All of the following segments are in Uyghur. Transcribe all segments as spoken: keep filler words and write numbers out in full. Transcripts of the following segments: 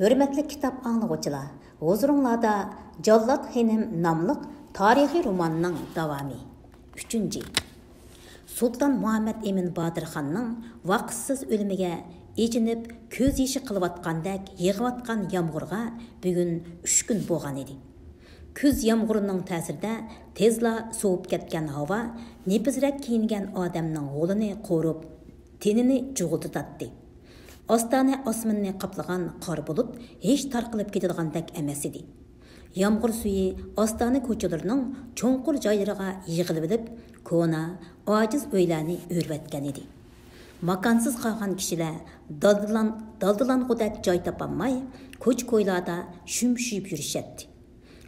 ھۆرمەتلىك كىتاب ئاڭلىغۇچىلار، ھۇزۇرۇڭلاردا جاللات خېنىم ناملىق تارىخىي روماننىڭ داۋامى. ئۈچىنچى. سۇلتان مۇھەممەد ئىمىن باتۇر خاننىڭ ۋاقىتسىز ئۆلۈمىگە ئېچىنىپ، كۆز يېشى قىلىۋاتقاندەك يېغىۋاتقان يامغۇرغا بۈگۈن ئۈچ كۈن بولغان ئىدى. كۈز يامغۇرىنىڭ تەسىرىدە تېزلا سوۋۇپ كەتكەن ھاۋا نېپىزرەك كىيىنگەن ئادەمنىڭ غولىنى قورۇپ، تېنىنى جۇغۇلدىتاتتى. ئاستانە ئاسمىنىنى قاپلىغان قارا بۇلۇت ھېچ تارقىلىپ كېتىدىغاندەك ئەمەس ئىدى. يامغۇر سۈيى ئاستانە كوچىلىرىنىڭ چوڭقۇر جايلىرىغا يىغىلىۋېلىپ، كونا، ئاجىز ئۆيلەرنى ئۆرۈۋەتكەن ئىدى. ماكانسىز قالغان كىشىلەر دالدىلان-، دالدىلانغۇدەك جاي تاپالماي، كوچا-كويلاردا شۈمشىيىپ يۈرۈشەتتى.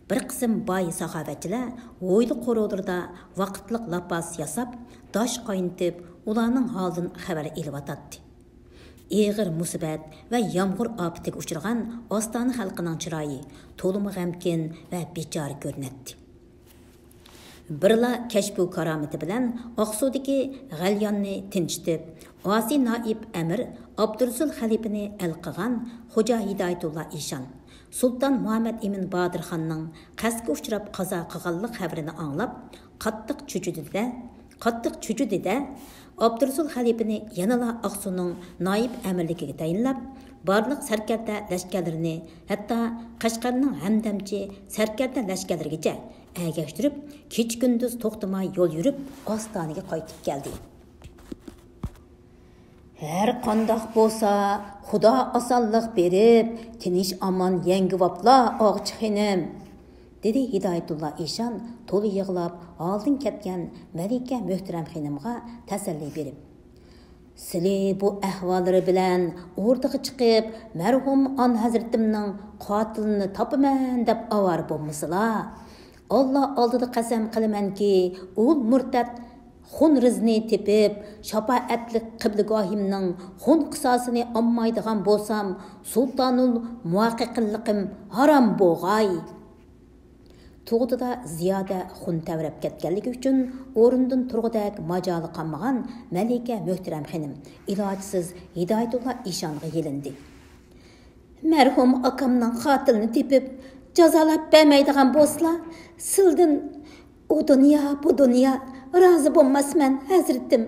بىر قىسىم باي ساخاۋەتچىلەر ھويلا قورۇلىرىدا ۋاقىتلىق لاپاس ياساپ، داش قاينىتىپ، ئۇلارنىڭ ھالىدىن خەۋەر ئېلىۋاتاتتى. ئېغىر مۇسىبەت ۋە يامغۇر ئاپىتىگە ئۇچرىغان ئاستانە خەلقىنىڭ چىرايى تولىمۇ غەمكىن ۋە بىچارە كۆرۈنەتتى. بىرلا كەشپۇ كارامىتى بىلەن ئاقسۇدىكى غەلياننى تىنچىتىپ، ئاسىي نائىب ئەمىر ئابدۇرۇسۇل خەلىپىنى ئەل قىلغان خوجا ھىدايەتۇللا ئىشان، سۇلتان مۇھەممەد ئىمىن باتۇر خاننىڭ قەستكە ئۇچراپ قازا قىلغانلىق خەۋىرىنى ئاڭلاپ، قاتتىق چۆچۈدى-دە، قاتتىق چۆچۈدى-دە، ئابدۇرۇسۇل خەلىپىنى يەنىلا ئاقسۇنىڭ نائىب ئەمىرلىكىگە تەيىنلەپ، بارلىق سەركەردە لەشكەرلىرىنى، ھەتتا قەشقەرنىڭ ھەمدەمچى سەركەردە لەشكەرلىرىگىچە ئەگەشتۈرۈپ، كېچە-كۈندۈز توختىماي يول يۈرۈپ، ئاستانىگە قايتىپ كەلدى. «ھەر قانداق بولسا، خۇدا ئاسانلىق بېرىپ، تىنچ-ئامان يەڭگىۋاپلا، ئاغىچى خېنىم!» دېدى ھىدايەتۇللا ئىشان تولا يىغلاپ، ھالىدىن كەتكەن مەلىكە مۆھتەرەم خېنىمغا تەسەللى بېرىپ. «سىلى بۇ ئەھۋاللىرى بىلەن ئوردىغا چىقىپ، مەرھۇم ئانا ھەزرىتىمنىڭ قاتىلىنى تاپىمەن دەپ ئاۋارە بولمىسىلا! ئاللا ئالدىدا قەسەم قىلىمەنكى، ئۇ مۇرتەت خۇنرىزنى تېپىپ، شاپائەتلىك قىبلىگاھىمنىڭ خۇن قىساسىنى ئالمايدىغان بولسام، سۇلتانۇل مۇھەققىقىنلىقىم ھارام بوغاي!» تۇغۇتىدا زىيادە خۇن تەۋرەپ كەتكەنلىكى ئۈچۈن ئورنىدىن تۇرغۇدەك ماجالى قالمىغان مەلىكە مۆھتەرەم خېنىم ئىلاجسىز ھىدايەتۇللا ئىشانغا يېلىندى. «مەرھۇم ئاكامنىڭ قاتىلىنى تېپىپ، جازالاپ بەرمەيدىغان بولسىلا، سىلدىن ئۇ دۇنيا، بۇ دۇنيا رازى بولماسمەن، ھەزرىتىم.»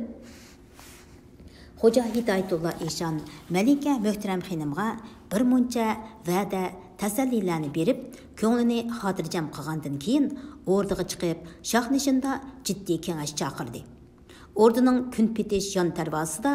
خوجا ھىدايەتۇللا ئىشان مەلىكە مۆھتەرەم خېنىمغا بىر مۇنچە ۋەدە، تەسەللىلەرنى بېرىپ، كۆڭلىنى خاتىرجەم قىلغاندىن كېيىن، ئوردىغا چىقىپ، شاھنىشىندا جىددىي كېڭەش چاقىردى. ئوردىنىڭ كۈن پېتىش يان دەرۋازىسىدا،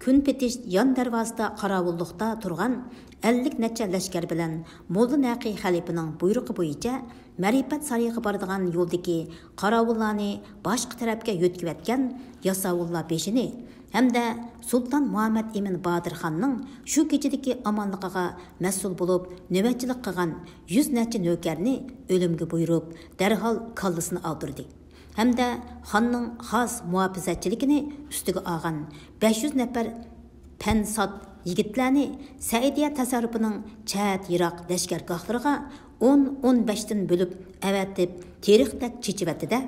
كۈن پېتىش يان دەرۋازىسىدا قاراۋۇللۇقتا تۇرغان ئەللىك نەچچە لەشكەر بىلەن موللا نەقىي خەلىپىنىڭ بۇيرۇقى بويىچە مەرىپەت سارىيىغا بارىدىغان يولدىكى قاراۋۇللارنى باشقا تەرەپكە يۆتكىۋەتكەن ياساۋۇللار بېشىنى ھەمدە سۇلتان مۇھەممەد ئىمىن باتۇر خاننىڭ شۇ كېچىدىكى ئامانلىقىغا مەسئۇل بولۇپ نۆۋەتچىلىك قىلغان يۈز نەچچە نۆكەرنى ئۆلۈمگە بۇيرۇپ، دەرھال كاللىسىنى ئالدۇردى. ھەمدە خاننىڭ خاس مۇھاپىزەتچىلىكىنى ئۈستىگە ئالغان بەش يۈز نەپەر پەنسات يىگىتلەرنى سەئىدىيە تەسەررۇپىنىڭ چەت يىراق لەشكەرگاھلىرىغا ئون، ئون بەشتىن بۆلۈپ ئەۋەتىپ، تېرىقتەك چېچىۋەتتى-دە،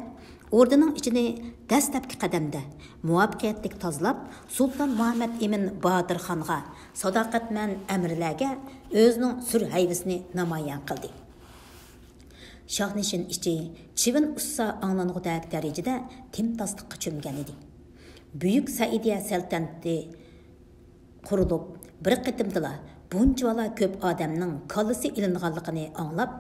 ئوردىنىڭ ئىچىنى دەسلەپكى قەدەمدە مۇۋەپپەقىيەتلىك تازىلاپ، سۇلتان مۇھەممەد ئىمىن باتۇر خانغا، ساداقەتمەن ئەمىرلەرگە ئۆزىنىڭ سۈر ھەيۋىسىنى نامايان قىلدى. شاھنىشىن ئىچى چىۋىن ئۇسسا ئاڭلانغۇدەك دەرىجىدە تىمتاسلىققا چۆمگەن ئىدى. بۈيۈك سەئىدىيە سەلتەنىتى قۇرۇلۇپ، بىر قېتىمدىلا بۇنچىۋالا كۆپ ئادەمنىڭ كاللىسى ئېلىنغانلىقىنى ئاڭلاپ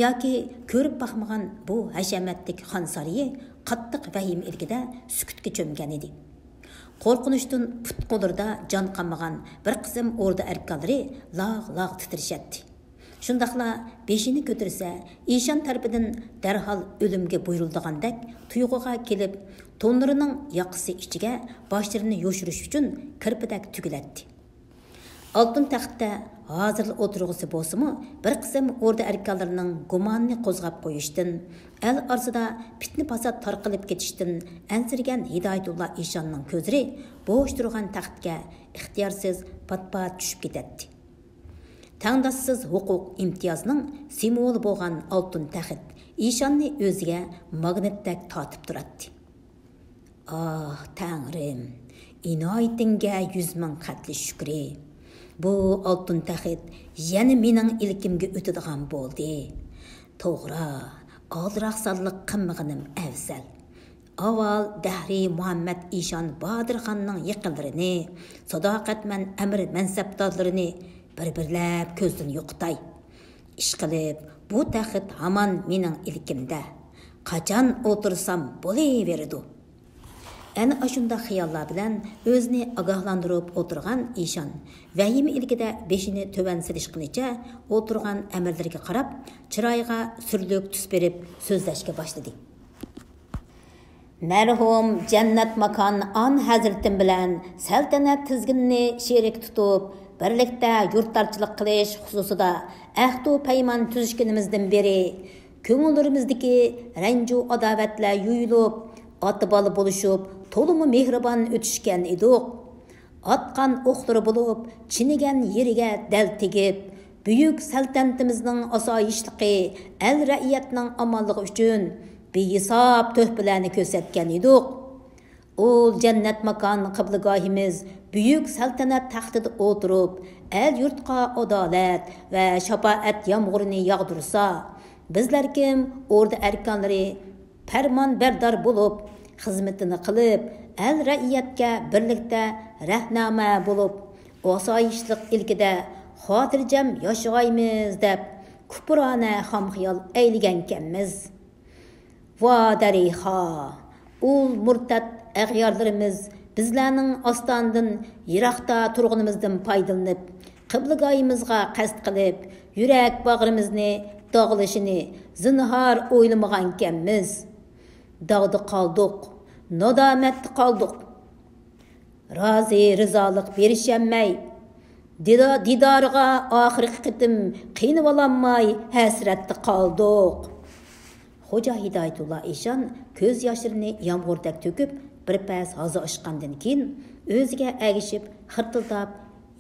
ياكى كۆرۈپ باقمىغان بۇ ھەشەمەتلىك خان سارىيى قاتتىق ۋەھىمە ئىلكىدە سۈكۈتكە چۆمگەن ئىدى. قورقۇنچتىن پۇت-قوللىرىدا جان قالمىغان بىر قىسىم ئوردا ئەركانلىرى لاغ-لاغ تىترىشەتتى. شۇنداقلا بېشىنى كۆتۈرسە، ئىشان تەرىپىدىن دەرھال ئۆلۈمگە بۇيرۇلىدىغاندەك تۇيغۇغا كېلىپ، تونلىرىنىڭ ياقىسى ئىچىگە باشلىرىنى يوشۇرۇش ئۈچۈن كىرپىدەك تۈگۈلەتتى. ئالتۇن تەختتە ھازىرلا ئولتۇرغۇسى بولسىمۇ، بىر قىسىم ئوردا ئەركانلىرىنىڭ گۇمانىنى قوزغاپ قويۇشتىن، ئەل ئارىسىدا پىتنە-پاسات تارقىلىپ كېتىشتىن ئەنسىرىگەن ھىدايەتۇللا ئىشاننىڭ كۆزلىرى بوش تۇرغان تەختكە ئىختىيارسىز پات-پات چۈشۈپ كېتەتتى. تەڭداشسىز ھوقۇق ئىمتىيازنىڭ سىمۋولى بولغان ئالتۇن تەخت ئىشاننى ئۆزىگە ماگنىتتەك تارتىپ تۇراتتى. ئاھ، تەڭرىم، ئىنايىتىڭگە يۈز مىڭ قەتلى شۈكرى. بۇ ئالتۇن تەخت يەنە مېنىڭ ئىلكىمگە ئۆتىدىغان بولدى. توغرا، ئالدىراق سانلىق قىلمىغىنىم ئەۋزەل. ئاۋۋال دەھرىي مۇھەممەد ئىشان بادىرخاننىڭ يېقىنلىرىنى، ساداقەتمەن ئەمىر مەنسەپدارلىرىنى بىر-بىرلەپ كۆزدىن يوقىتاي. ئىشقىلىپ، بۇ تەخت ھامان مېنىڭ ئىلكىمدە. قاچان ئولتۇرسام بولۇۋېرىدۇ. ئەنە ئاشۇنداق خىياللار بىلەن ئۆزىنى ئاگاھلاندۇرۇپ ئولتۇرغان ئىشان ۋەھىمە ئىلكىدە بېشىنى تۆۋەن سېلىشقىنىچە ئولتۇرغان ئەمىرلىرىگە قاراپ، چىرايىغا سۈرلۈك تۈس بېرىپ سۆزلەشكە باشلىدى. مەرھۇم جەننەت ماكان ئان ھەزرىتىم بىلەن سەلتەنەت تىزگىنىنى شېرىك تۇتۇپ، بىرلىكتە يۇرتدارچىلىق قىلىش خۇسۇسىدا ئەھدۇ پەيمان تۈزۈشكىنىمىزدىن بېرى، كۆڭۈللىرىمىزدىكى رەنجۇ ئاداۋەتلەر يۇيۇلۇپ، ئاتا بالا بولۇشۇپ، تولىمۇ مېھرىبان ئۆتۈشكەن ئىدۇق. ئاتقان ئوقلىرى بولۇپ چىنىگەن يېرىگە دەل تېگىپ، بۈيۈك سەلتەنىتىمىزنىڭ ئاسايىشلىقى، ئەل رەئىيەتنىڭ ئامانلىقى ئۈچۈن بىھېساب تۆھپىلەرنى كۆرسەتكەن ئىدۇق. ئۇل جەننەت ماكان قىبلىگاھىمىز بۈيۈك سەلتەنەت تەختىدە ئولتۇرۇپ، ئەل يۇرتقا ئادالەت ۋە شاپائەت يامغۇرىنى ياغدۇرسا، بىزلەركىم ئوردا ئەركانلىرى پەرمانبەردار بولۇپ، خىزمىتىنى قىلىپ، ئەل رەئىيەتكە بىرلىكتە رەھنامە بولۇپ، ئاسايىشلىق ئىلكىدە خاتىرجەم ياشىغايمىز دەپ، كۇپۇرانە خام خىيال ئەيلىگەنكەنمىز. ۋا دەرىخا! ئۇل مۇرتەت ئەغيارلىرىمىز بىزلەرنىڭ ئاستانىدىن يىراقتا تۇرغىنىمىزدىن پايدىلىنىپ، قىبلىگاھىمىزغا قەست قىلىپ، يۈرەك باغرىمىزنى داغلىشىنى زىنھار ئويلىمىغانكەنمىز. داغدا قالدۇق، نادامەتتە قالدۇق. رازى رىزالىق بېرىشەلمەي، دىدا-، دىدارىغا ئاخىرقى قېتىم قېنىۋالالماي ھەسرەتتە قالدۇق. خوجا ھىدايەتۇللا ئىشان كۆز ياشلىرىنى يامغۇردەك تۆكۈپ، بىر پەس ھازا ئاچقاندىن كېيىن، ئۆزىگە ئەگىشىپ خىرتىلداپ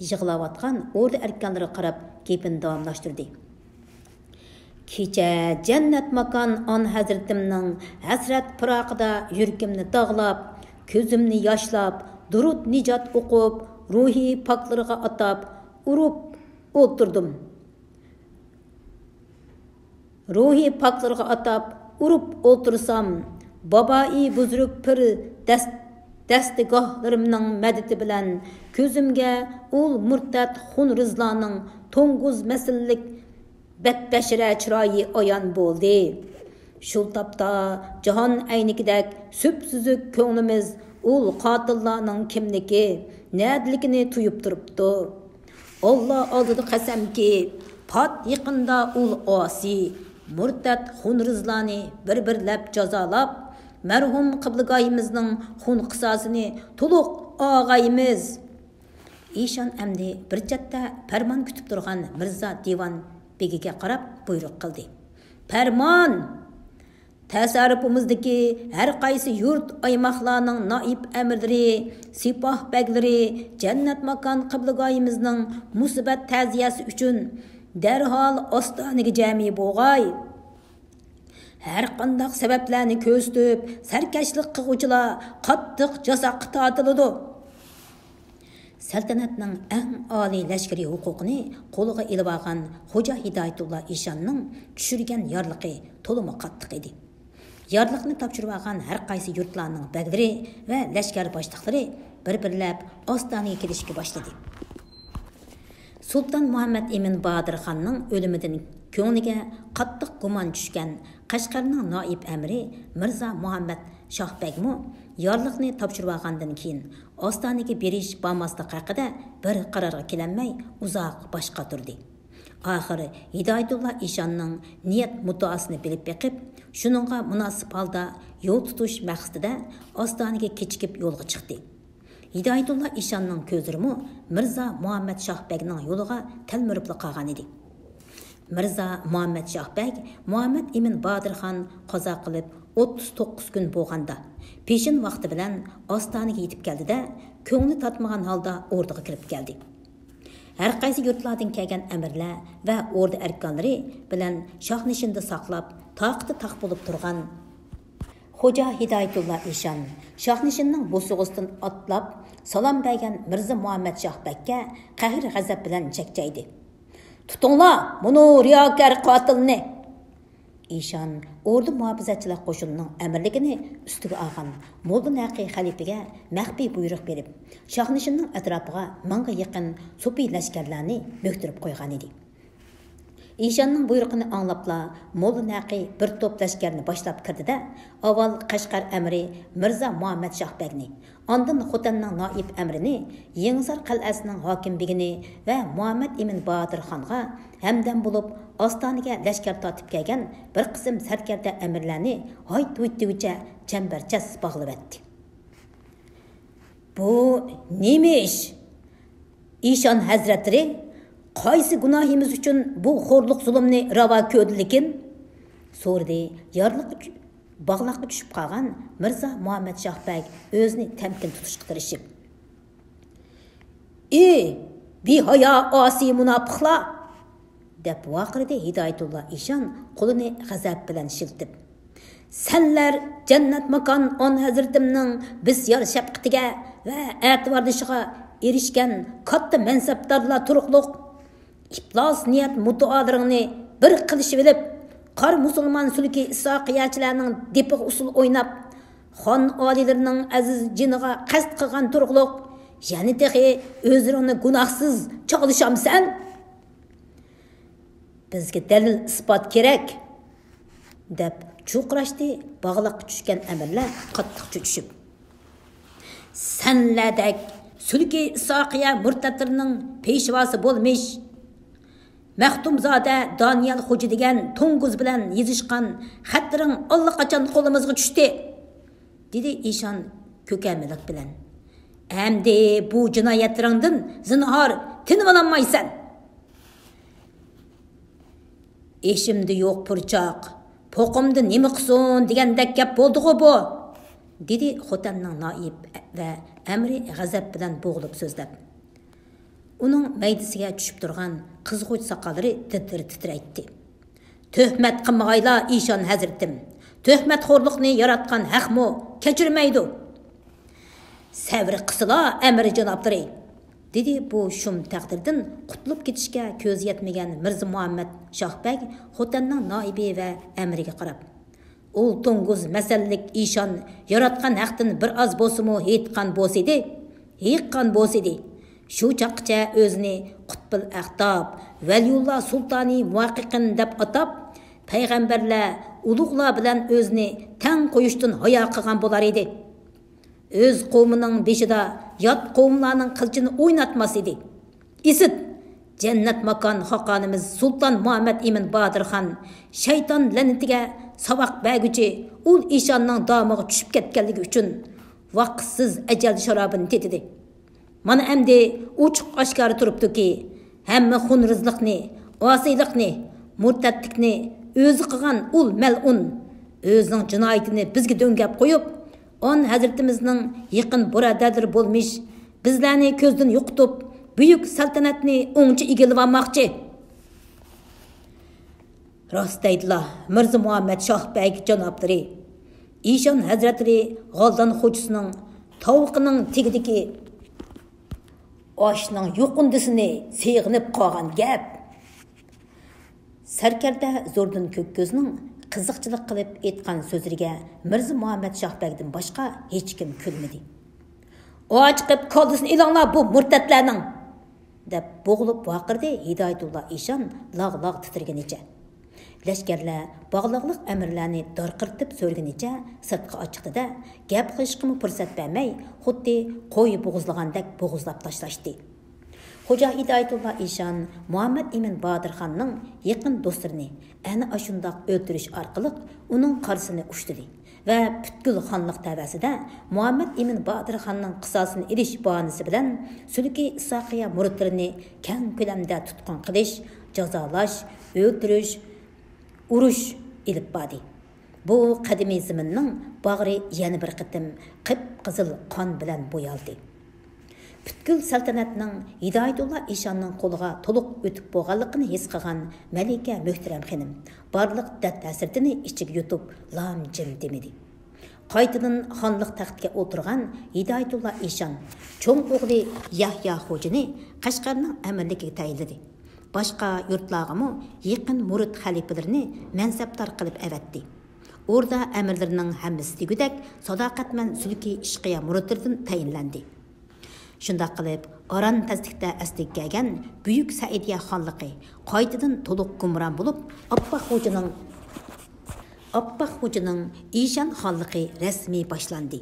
يىغلاۋاتقان ئوردا ئەركانلىرىغا قاراپ گېپىنى داۋاملاشتۇردى. كېچە جەننەت ماكان ئان ھەزرىتىمنىڭ ھەسرەت پىراقىدا يۈرىكىمنى داغلاپ، كۆزۈمنى ياشلاپ، دۇرۇت نىجات ئوقۇپ، روھى پاكلىرىغا ئاتاپ ئۇرۇپ ئولتۇردۇم. روھى پاكلىرىغا ئاتاپ ئۇرۇپ ئولتۇرسام، بابائى بۇزرۇگ پىر دەس-، دەستىگاھلىرىمنىڭ مەدىتى بىلەن كۆزۈمگە ئۇل مۇرتەت خۇنرىزلارنىڭ توڭگۇز مەسىللىك بەتبەشىرە چىرايى ئايان بولدى. شۇ تاپتا جاھان ئەينىكىدەك سۈپسۈزۈك كۆڭلىمىز ئۇل قاتىللارنىڭ كىملىكى، نەدىلىكىنى تۇيۇپ تۇرۇپتۇ. ئاللا ئالدىدا قەسەمكى، پات يېقىندا ئۇل ئاسىي، مۇرتەت خۇنرىزلارنى بىر-بىرلەپ جازالاپ، مەرھۇم قىبلىگاھىمىزنىڭ خۇن قىساسىنى تولۇق ئاغايمىز. ئىشان ئەمدى بىر چەتتە پەرمان كۈتۈپ تۇرغان مىرزا دىۋان بېگىگە قاراپ بۇيرۇق قىلدى. پەرمان! تەسەررۇپىمىزدىكى ھەر قايسى يۇرت، ئايماقلارنىڭ نائىب ئەمىرلىرى، سىپاھ بەگلىرى جەننەت ماكان قىبلىگاھىمىزنىڭ مۇسىبەت تەزىيەسى ئۈچۈن دەرھال ئاستانىگە جەمئىي بولغاي. ھەر قانداق سەۋەبلەرنى كۆرسىتىپ، سەركەشلىك قىلغۇچىلار قاتتىق جازاغا تارتىلىدۇ. سەلتەنەتنىڭ ئەڭ ئالىي لەشكىرىي ھوقۇقىنى قولىغا ئېلىۋالغان خوجا ھىدايەتۇللا ئىشاننىڭ چۈشۈرگەن يارلىقى تولىمۇ قاتتىق ئىدى. يارلىقنى تاپشۇرۇۋالغان ھەر قايسى يۇرتلارنىڭ بەگلىرى ۋە لەشكەر باشلىقلىرى بىر-بىرلەپ ئاستانىگە كېلىشكە باشلىدى. سۇلتان مۇھەممەد ئىمىن بادىرخاننىڭ ئۆلۈمىدىن كۆڭلىگە قاتتىق گۇمان چۈشكەن قەشقەرنىڭ نائىب ئەمىرى مىرزا مۇھەممەد شاھ بەگمۇ يارلىقنى تاپشۇرۇۋالغاندىن كېيىن، ئاستانىگە بېرىش بارماسلىق ھەققىدە بىر قارارغا كېلەلمەي، ئۇزاق باش قاتۇردى. ئاخىر ھىدايەتۇللا ئىشاننىڭ نىيەت مۇددىئاسىنى بىلىپ بېقىپ، شۇنىڭغا مۇناسىپ ھالدا يول تۇتۇش مەقسىتىدە ئاستانىگە كېچىكىپ يولغا چىقتى. ھىدايەتۇللا ئىشاننىڭ كۆزلىرىمۇ مىرزا مۇھەممەد شاھ بەگنىڭ يولىغا تەلمۈرۈپلا قالغان ئىدى. مىرزا مۇھەممەد شاھ بەگ مۇھەممەد ئىمىن بادىرخان قازا قىلىپ ئوتتۇز توققۇز كۈن بولغاندا، پېشىن ۋاقتى بىلەن ئاستانىگە يېتىپ كەلدى-دە، كۆڭلى تارتمىغان ھالدا ئوردىغا كىرىپ كەلدى. ھەر قايسى يۇرتلاردىن كەلگەن ئەمىرلەر ۋە ئوردا ئەركانلىرى بىلەن شاھنىشىندا ساقلاپ، تاقىتى تاق بولۇپ تۇرغان خوجا ھىدايەتۇللا ئىشان شاھنىشىننىڭ بوسۇغىسىدىن ئاتلاپ سالام بەرگەن مىرزا مۇھەممەد شاھ بەگكە قەھر-غەزەپ بىلەن چەكچەيدى. تۇتۇڭلار، مۇنۇ رىياكار قاتىلنى! ئىشان ئوردا مۇھاپىزەتچىلەر قوشۇنىنىڭ ئەمىرلىكىنى ئۈستىگە ئالغان موللا نەقى خەلىپىگە مەخپىي بۇيرۇق بېرىپ، شاھنىشىننىڭ ئەتراپىغا مىڭغا يېقىن سوپى لەشكەرلەرنى بۆكتۈرۈپ قويغانىدى. ئىشاننىڭ بۇيرۇقىنى ئاڭلاپلا، موللا نەقى بىر توپ لەشكەرنى باشلاپ كىردى-دە، ئاۋۋال قەشقەر ئەمىرى مىرزا مۇھەممەد شاھ بەگنى، ئاندىن خوتەننىڭ نائىب ئەمىرىنى، يېڭىسار قەلئەسىنىڭ ھاكىم بېگىنى ۋە مۇھەممەد ئىمىن باھادىر خانغا ھەمدەم بولۇپ، ئاستانىگە لەشكەر تارتىپ كەلگەن بىر قىسىم سەركەردە ئەمىرلەرنى ھايت-ھۇيت دېگۈچە چەمبەرچاس باغلىۋەتتى. بۇ نېمە ئىش؟ ئىشان ھەزرەتلىرى، قايسى گۇناھىمىز ئۈچۈن بۇ خورلۇق زۇلۇمنى راۋا كۆردى لېكىن؟ سورىدى يارلىققا چۈ-، باغلاققا چۈشۈپ قالغان مىرزا مۇھەممەد شاھ بەگ ئۆزىنى تەمكىن تۇتۇشقا تىرىشىپ. ئى، بىھايا ئاسىي مۇناپىقلار! دەپ ۋارقىرىدى ھىدايەتۇللا ئىشان قولىنى غەزەپ بىلەن شىلتىپ. سەنلەر جەننەت ماكان ئان ھەزرىتىمنىڭ بىسيار شەپقىتىگە ۋە ئەتىۋارلىشىغا ئېرىشكەن كاتتا مەنسەپدارلار تۇرۇقلۇق ئىپلاس نىيەت مۇددىئالىرىڭنى بىر قىلىشىۋېلىپ، قارا مۇسۇلمان سۈلكى ئىسھاقىيەچىلەرنىڭ دېپىغا ئۇسسۇل ئويناپ، خان ئالىيلىرىنىڭ ئەزىز جېنىغا قەست قىلغان تۇرۇقلۇق، يەنە تېخى ئۆزلىرىڭنى گۇناھسىز چاغلىشامسەن؟ بىزگە دەلىل-ئىسپات كېرەك! دەپ چۇرقىراشتى باغلاققا چۈشكەن ئەمىرلەر قاتتىق چۆچۈشۈپ. سەنلەردەك سۈلكى ئىسھاقىيە مۇرتەتلىرىنىڭ پېشۋاسى بولمىش مەختۇمزادە دانىيال خوجا دېگەن توڭگۇز بىلەن يېزىشقان خەتلىرىڭ ئاللىقاچان قولىمىزغا چۈشتى، دېدى ئىشان كۆكەرمىلىك بىلەن. ئەمدى بۇ جىنايەتلىرىڭدىن زىنھار تىنىۋالالمايسەن. ئېشىمدە يوق پۇرچاق، پوقۇمدا نېمە قىلسۇن دېگەندەك گەپ بولدىغۇ بۇ؟ دېدى خوتەننىڭ نائىب ۋە ئەمرى غەزەپ بىلەن بوغۇلۇپ سۆزلەپ. ئۇنىڭ مەيدىسىگە چۈشۈپ تۇرغان قىزغۇچ ساقاللىرى تىتىر-تىترەيتتى. تۆھمەت قىلمىغايلا، ئىشان ھەزرىتىم! تۆھمەتخورلۇقنى ياراتقان ھەقمۇ كەچۈرمەيدۇ. سەۋر قىسىلا، ئەمىر جانابلىرى! دېدى بۇ شۇم تەقدىردىن قۇتۇلۇپ كېتىشكە كۆزى يەتمىگەن مىرزا مۇھەممەد شاھ بەگ خوتەننىڭ نائىبى ۋە ئەمىرىگە قاراپ. ئۇ توڭگۇز مەسەللىك ئىشان ياراتقان ھەقتىن بىر ئاز بولسىمۇ ھېيىققان بولسىدى، ھېيىققان بولسىدى، شۇ چاغقىچە ئۆزىنى قۇتبۇل ئەقتاب، ۋەلىيۇللا سۇلتانى مۇھەققىقىن دەپ ئاتاپ، پەيغەمبەرلەر، ئۇلۇغلار بىلەن ئۆزىنى تەڭ قويۇشتىن ھايا قىلغان بولار ئىدى. ئۆز قوۋمىنىڭ بېشىدا يات قوۋملارنىڭ قىلىچىنى ئويناتماس ئىدى. ئىسىت، جەننەت ماكان خاقانىمىز سۇلتان مۇھەممەد ئىمىن بادىرخان شەيتان لەنىتىگە ساۋاق بەرگۈچى ئۇل ئىشاننىڭ دامىغا چۈشۈپ كەتكەنلىكى ئۈچۈن ۋاقىتسىز ئەجەل شارابىنى تېتىدى. مانا ئەمدى ئوچۇق ئاشكارا تۇرۇپتۇكى، ھەممە خۇنرىزلىقنى، ئاسىيلىقنى، مۇرتەتلىكنى ئۆزى قىلغان ئۇل مەلئۇن ئۆزىنىڭ جىنايىتىنى بىزگە دۆڭگەپ قويۇپ، ئان ھەزرىتىمىزنىڭ يېقىن بۇرادەرلىرى بولمىش بىزلەرنى كۆزدىن يوقىتىپ، بۈيۈك سەلتەنەتنى ئوڭچە ئىگىلىۋالماقچى. راست دەيدىلا، مىرزا مۇھەممەد شاھ بەگ جانابلىرى، ئىشان ھەزرەتلىرى غالدان خوجىسىنىڭ تاۋىقىنىڭ تېگىدىكى ئاشنىڭ يۇقۇندىسىنى سېغىنىپ قالغان گەپ. سەركەردە زوردۇن كۆككۆزنىڭ قىزىقچىلىق قىلىپ ئېيتقان سۆزلىرىگە مىرزا مۇھەممەد شاھ بەگدىن باشقا ھېچكىم كۈلمىدى. ئاچىقىپ كاللىسىنى ئېلىڭلار بۇ مۇرتەتلەرنىڭ! دەپ بوغۇلۇپ ۋارقىرىدى ھىدايەتۇللا ئىشان لاغ-لاغ تىترىگىنىچە. لەشكەرلەر باغلاقلىق ئەمىرلەرنى دارقىرىتىپ سۆرىگىنىچە سىرتقا ئاچىقتى-دە، گەپ قىلىشقىمۇ پۇرسەت بەرمەي، خۇددى قوي بوغۇزلىغاندەك بوغۇزلاپ تاشلاشتى. خوجا ھىدايەتۇللا ئىشان مۇھەممەد ئىمىن بادىرخاننىڭ يېقىن دوستلىرىنى ئەنە ئاشۇنداق ئۆلتۈرۈش ئارقىلىق ئۇنىڭ قارىسىنى ئۇشتۇدى ۋە پۈتكۈل خانلىق تەۋەسىدە مۇھەممەد ئىمىن بادىرخاننىڭ قىساسىنى ئېلىش باھانىسى بىلەن سۈلكى ئىسھاقىيە مۇرىتلىرىنى كەڭ كۆلەمدە تۇتقۇن قىلىش، جازالاش، ئۆلتۈرۈش، ئۇرۇش ئېلىپ باردى. بۇ قەدىمىي زېمىننىڭ باغرى يەنە بىر قېتىم قىپقىزىل قان بىلەن بويالدى. پۈتكۈل سەلتەنەتنىڭ ھىدايەتۇللا ئىشاننىڭ قولىغا تولۇق ئۆتۈپ بولغانلىقىنى ھېس قىلغان مەلىكە مۆھتەرەم خېنىم بارلىق دەرد-ھەسرىتىنى ئىچىگە يۇتۇپ، لام-جىم دېمىدى. قايتىدىن خانلىق تەختىگە ئولتۇرغان ھىدايەتۇللا ئىشان چوڭ ئوغلى يەھيا خوجىنى قەشقەرنىڭ ئەمىرلىكىگە تەيىنلىدى. باشقا يۇرتلارغىمۇ يېقىن مۇرىت خەلىپىلىرىنى مەنسەپدار قىلىپ ئەۋەتتى. ئوردا ئەمىرلىرىنىڭ ھەممىسى دېگۈدەك ساداقەتمەن سۈلكى ئىشقىيا مۇرىتلىرىدىن تەيىنلەندى. شۇنداق قىلىپ، ئاران تەسلىكتە ئەسلىگە كەلگەن بۈيۈك سەئىدىيە خانلىقى قايتىدىن تولۇق گۇمران بولۇپ، ئاپپاق خوجىنىڭ، ئاپپاق خوجىنىڭ ئىشان خانلىقى رەسمىي باشلاندى.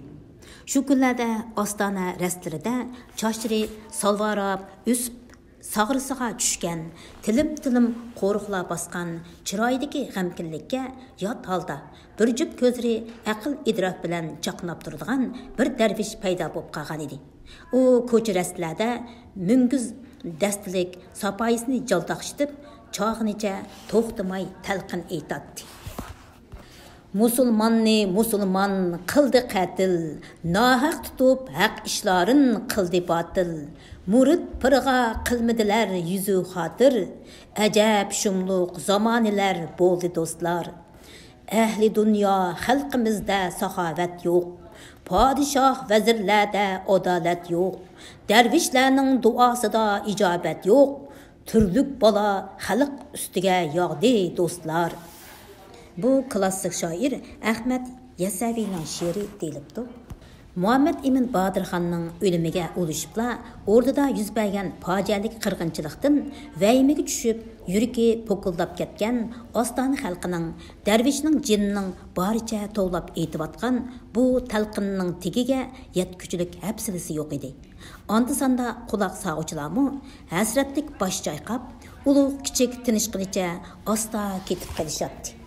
شۇ كۈنلەردە ئاستانە رەستىلىرىدە چاچلىرى سالۋاراپ ئۆسۈپ، ساغرىسىغا چۈشكەن، تىلىم-تىلىم قورۇقلار باسقان چىرايىدىكى غەمكىنلىككە يات ھالدا، بىر جۈپ كۆزلىرى ئەقىل-ئىدراك بىلەن چاقناپ تۇرىدىغان بىر دەرۋىش پەيدا بولۇپ قالغانىدى. ئۇ كوچا رەستىلەردە مۈڭگۈز دەستىلىك ساپايىسىنى جالداقشىتىپ، چاغىنىچە توختىماي تەلقىن ئېيتاتتى. مۇسۇلماننى مۇسۇلمان قىلدى قەتل، ناھەق تۇتۇپ ھەق ئىشلارىن قىلدى باتىل. مۇرىت پىرغا قىلمىدىلەر يۈزۈ خاتىر، ئەجەب شۇملۇق زامانىلەر بولدى دوستلار. ئەھلى دۇنيا خەلقىمىزدە ساخاۋەت يوق، پادىشاھ ۋەزىرلەردە ئادالەت يوق. دەرۋىشلەرنىڭ دۇئاسىدا ئىجابەت يوق، تۈرلۈك بالا خەلق ئۈستىگە ياغدى دوستلار. بۇ كلاسسىك شائىر ئەخمەت يەسەۋىنىڭ شېئىرى دېيىلىپتۇ. مۇھەممەد ئىمىن بادىرخاننىڭ ئۆلۈمىگە ئۇلىشىپلا، ئوردىدا يۈز بەرگەن پاجىئەلىك قىرغىنچىلىقتىن ۋەھىمىگە چۈشۈپ، يۈرىكى پوكۇلداپ كەتكەن ئاستانە خەلقىنىڭ دەرۋىشنىڭ جېنىنىڭ بارىچە توۋلاپ ئېيتىۋاتقان بۇ تەلقىنىنىڭ تېگىگە يەتكۈچىلىك ھەپسىلىسى يوق ئىدى. ئاندا-ساندا قۇلاق سالغۇچىلارمۇ ھەسرەتلىك باش چايقاپ، ئۇلۇغ-كىچىك تىنىشقىنىچە ئاستا كېتىپ قېلىشاتتى.